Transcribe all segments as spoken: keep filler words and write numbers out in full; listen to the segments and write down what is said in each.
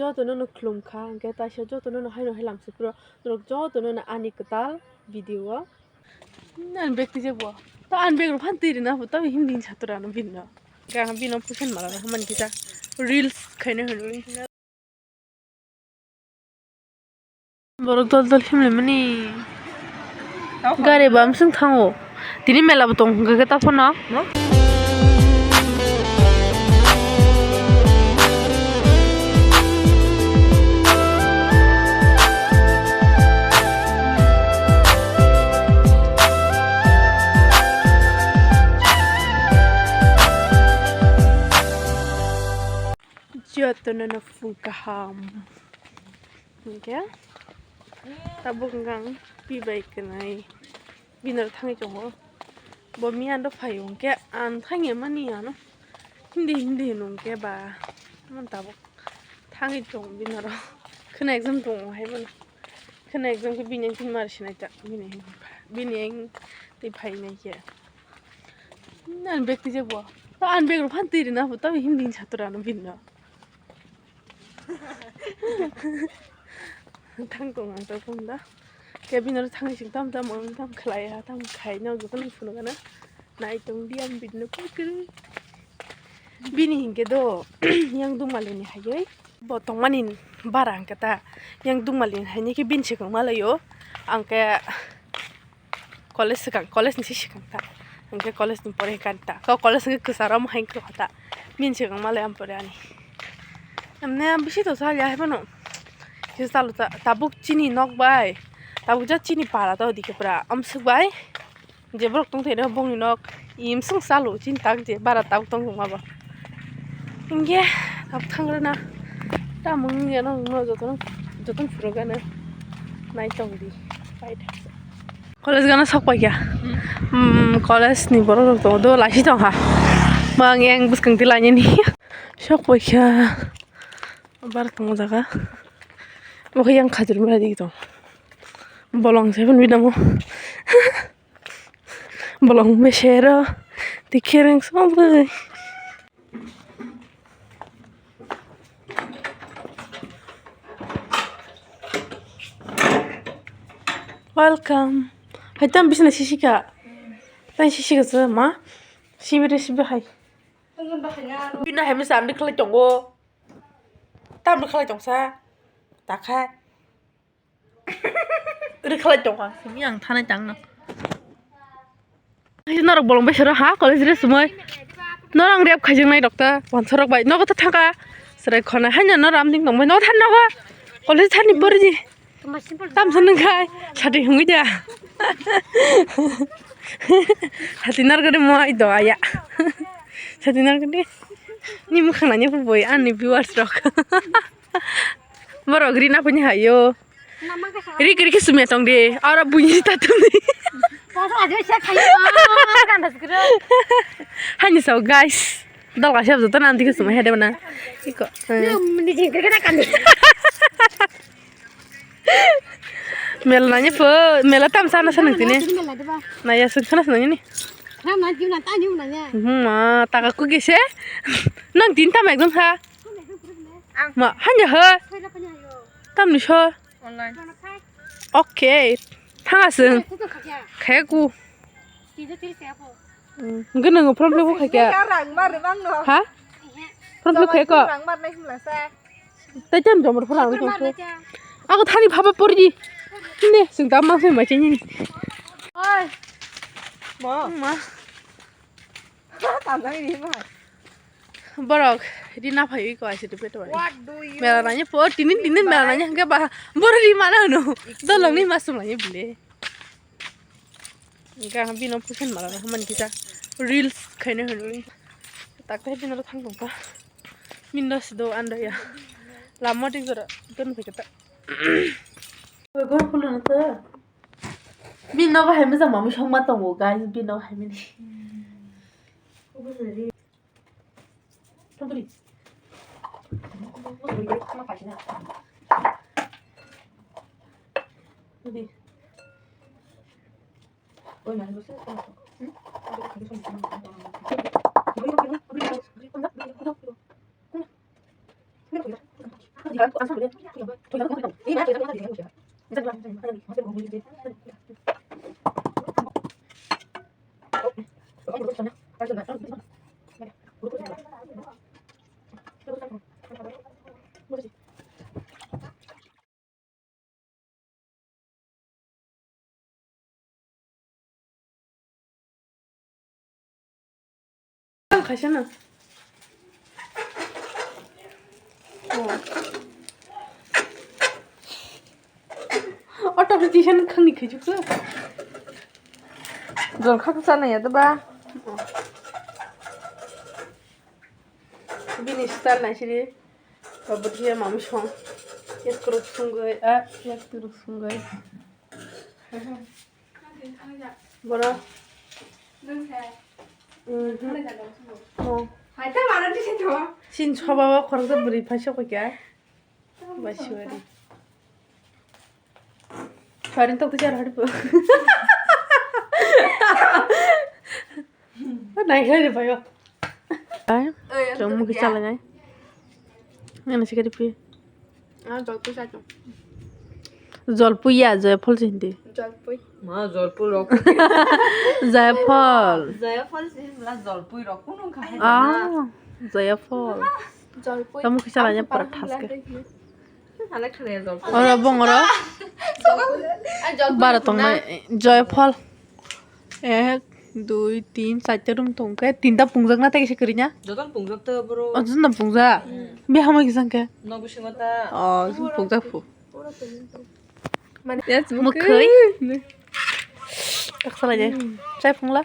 Jotono no khulum kha, hwnkhe taisa jotono no haino hai lamsukro, norok jotono no ani kwtal video o. Ani bag twijak bo. To ani bag rok phan twi rwna bo, to hindi satura no bini no. Ga bini no phusen mala no hamani kisa reels khaina hwnwi. Borok dol dol himlai mani. Gari bam swng thango. Tini mela bo tong hwnkhe ta phano. Jotono no phung kaham. Hingke tabuk hingke ang pi bai kwnai binaro thangwi tongo. Bo miyando phaio hingke ang thangya mani ano hindi hindi hino hingke ba. Tamoni tabuk thangwi tongo binaro. Khwna exam tongo hai bono. Khwna exam khe bini ang tini mari sinai ta bini ang tei phainai khe. Ani bag twijak bo. To ani bag rok phan twi rwna bo, to hindi satura no bini no. Thang tong ang to phone da. Khe bini oro thangwi sing tam tam ang tam khlai ha, tam khai no joto no phunu gana. Nai tong di ang bini no kwrwi. Bini hinkhe do yang Dungmali ni hayoi. Bo tongmani bara hingke ta yang Dungmali ni haini khe bini swkang malaio. Ang khe college swkang, college ni se swkang ta. Hingke college ni pore kani ta. Kau college hingke kwcharo mo hai wngkha ta. Bini swkang malai ang pore ani. Emne bisi to salya hai bono. Kisa chalo ta, tabuk chini nok bai. Tabuk ja chini para ta odi khe pura amswk bai. Je borok tong thai rw bongni nok imswng chalo chini tak je bara tabuk tong tongma bo. Hingke tabuk thang rwna tamung ya no joto joto phuru gana nai tong di pai thak. College gana sok pai kha. Hmm, college ni borok rok tongo do laisi tong kha. Mang yang bwskang di lainani sok pai kha. Bar tong jaga. Bo yang khajur mura di tong. Bolong se pun bidamo. Bolong mesero, tikereng songwi. Welcome. Hai tam bisna sisika. Tan sisika se ma. Sibire sibe hai. Bina hai misa andi khlai tongo. Tam khlai tongsa. Takha. Ri khlai tong kha, simi ang thanai tang no. Ai, norok bolong bai sero ha, college re sumai. Norok rep khaijak nai rok ta, wansa rok bai. Nogo ta thangka. Serai khona, haino norok amding tong bai. Nogo than nogo. College thani pori di. Tam sa nung khai, sati hungwi da. Sati nargade mo ai do aya. Sati nargade. Ni mukhang nanya phu boi, ani viewers rok. Borok rina phani hayo. Rik rik sumya tong de. Aro buini ta tong de. Hani sao guys. Dal ka siap joto nanti ke sumai hade mana. Iko. Mela nanya po, mela tam sana sana tini. Naya sung sana sana ni. Hmm, ma taka ku gese. Nang tin tam ekdom sa. Ma, hanya he. Tam ni so. Online. Okay. Thanga sung. Khaku. Hmm, gana ngo problem ko khakya. Ha? Problem khaya ko. Tai tam jomor phara ang tong. Ako thani phaba pordi. Ne, sung tam ma phai ma chini. Oi. Ma. Ma. Borok rina phaiwi ko aise to peto. Mela nanya po tinin tinin mela nanya hingke ba boro ri mana hwno. Dolong ni masum nanya bile. Hingke ang bino phusen mala na man kisa reels khaina hwnwi. Takte bino thang tongkha. Mindo sido ando ya. Lama tik jora don phai kata. Bini nogo hai misa mami songma tongo guys, bini nogo hai mini. Kaisa no. Auto tisan khangni khaijukha. Jol khaksa nai ya ba. Bini style naisidi. Babothiya mami song. Yakuruk sungwi, ah, yakuruk sungwi. Boro. Mhm. Oh. Sin soba o khoroksa bwrwi phai sokoi kha. Bai siwari. Farin tok tijar hari po. Nai khlai de bayo. Ai, chong mukhi chala ngai. Ngana sikari pi. Ah, jolpui sa chong. Jolpui ya, joyful si hindi. Jolpui. Ma, jolpui rok. Joyful. Joyful si la jolpui rok. Kuno kha. Ah, joyful. Jolpui. Kamu kisa lanya para task. Oro bongoro. Bara tongnai joyful. Ek, dui, tin, charta room tongkhe, tinta pungjak na tei kisa kwrwi na? Jotono pungjak ta bro. Oh, jotono pungjak. Hmm. Be hamai kisa khe? Nogo sima ta. Oh, jotono pungjak phu. Pura tongwi tong. Mane, yes, mukhai. Mukhai. Tak salah je. Hmm. Chai phungla.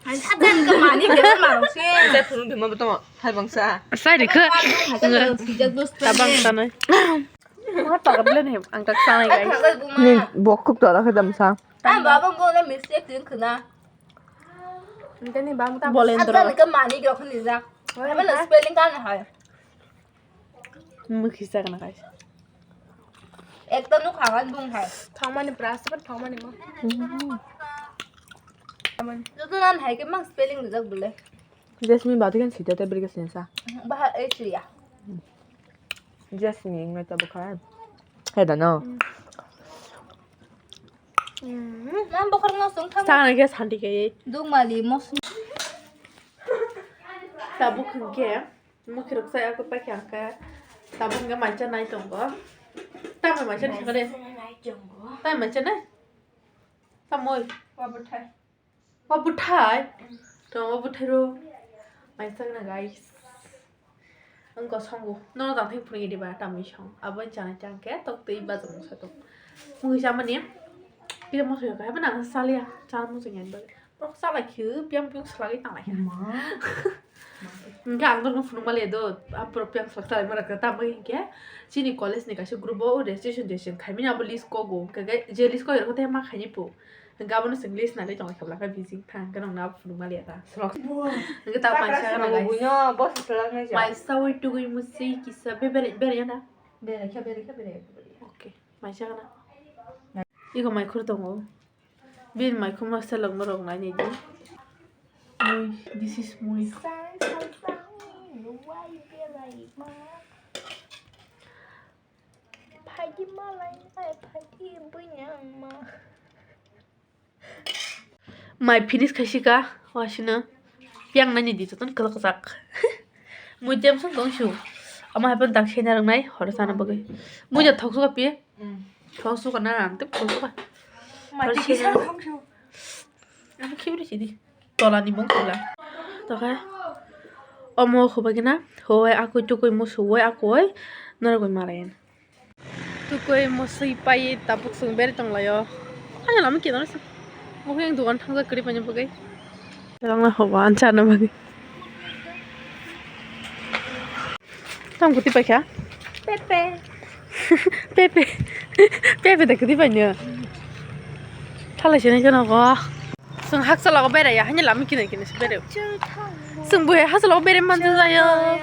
Ai, hadan ka mani de ma ro se. Chai phung de ma beto. Hai bangsa. Sai de khe. Tabang sanai. Ma ta ka blen he, ang tak sanai, guys. Ni bok khuk to da khe dam sa. Ah, baba mo na mistake din khna. Hindi ni bang ta. Bolendro. Hadan ka mani de khni ja. Hai mana spelling ka na hai. Mukhi sa kana, guys. Ekta nuk hangan bung hai. Thangmani pras pa thangmani mo. Joto nan hai ke mang spelling rijak bole. Jasmine bati kan sita te berga sensa. Baha e chuya. Jasmine ngai ta bukha. Hai da no. Nan bokhor no sung thang. Sa ngai ke santi ke. Dung mali mos. Tabuk hwnkhe. Mukhi rok chaya khe paikha hwnkhe tabuk hwnkhe mai chanai tongo. Tamni mai chanai sakha de. Tamni mai chanai? Tamoi? Wa bwthai. Wa bwthai? Tong wa bwthai ro. Mai chakna guys. Ang kosongo. Nono tang thai phunui diba tamni song. Abo chanai chang khe tok twi bajang sa tok. Mui chamani. Kisa moso ya khe habo nang salia. Chan moso yan ba. Borok chalai khe piyang piyang swlagwi tanglai khe. Ma. Hwnkhe ang norokno phunukma le do, ah, borok piyang swlak chalai mano khe, tamni hwnkhe chini college ni kaisa group o registration je chwng khaimani abo list kogo, hwnkhe je list koi rokhe ma khaini po. Hwnkhe abono chwng list nai tongkha bwla khe bijing thang hwnkhe nokno abo phunukma le ta. Swlak. Hwnkhe ta kaisa gana guys. Buino bo swlak nai ja. Mai sawi tugui musi kisa be bere, bere ya na? Bere khe, bere khe, bere. Okay. Mai chakna. Iko mai khur tongo. Bini mai khuma selok norok nai nai di. Mui, this is mui. Phaidi malai nai, phaidi buini ang ma. Mai finish khaisika, wasina. Piang nani di joton kwlak kwchak. Mui jam song tong su. Ama hapan dak sena rang nai, horo sana bagwi. Mui ja thok suka pi. Mm. Thok suka na ang tip thok suka. Mai horo tiki sena sana rang. Thok su. Ama khibri sidi. Tola ni bong kula. Toka. Omo khobagina. Hoi akoi tukoi musu woi akoi. Norogoi marayan. Tukui musui pai tabuk sung beri tong layo. Ani lama kino se. Mukhe yang dukan thangja kri panya bagai. Lang na hoba ancha na bagai. Tam kuti paikha? Pepe. Pepe. Pepe da kuti panya. Thalai sini kana go. Sung haksa lago berai ya, hanya lama kino kino se berai. Sung buhe haksa lago berai manjak layo.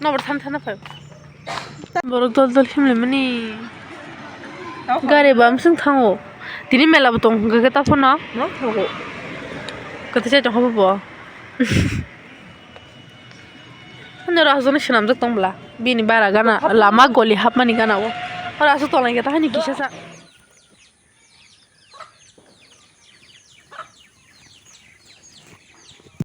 Nobor than than phai. Borok dol dol himle mani. Gari bam sing thango. Tini mela bo tong hwnkhe ta phano. No thango. Kata chai tong habo bo. Oro aswk jani swnamjak tong bwla. Bini bara gana lama goli hapmani gana o. Oro aswk tonglaikha ta haini kisa sa.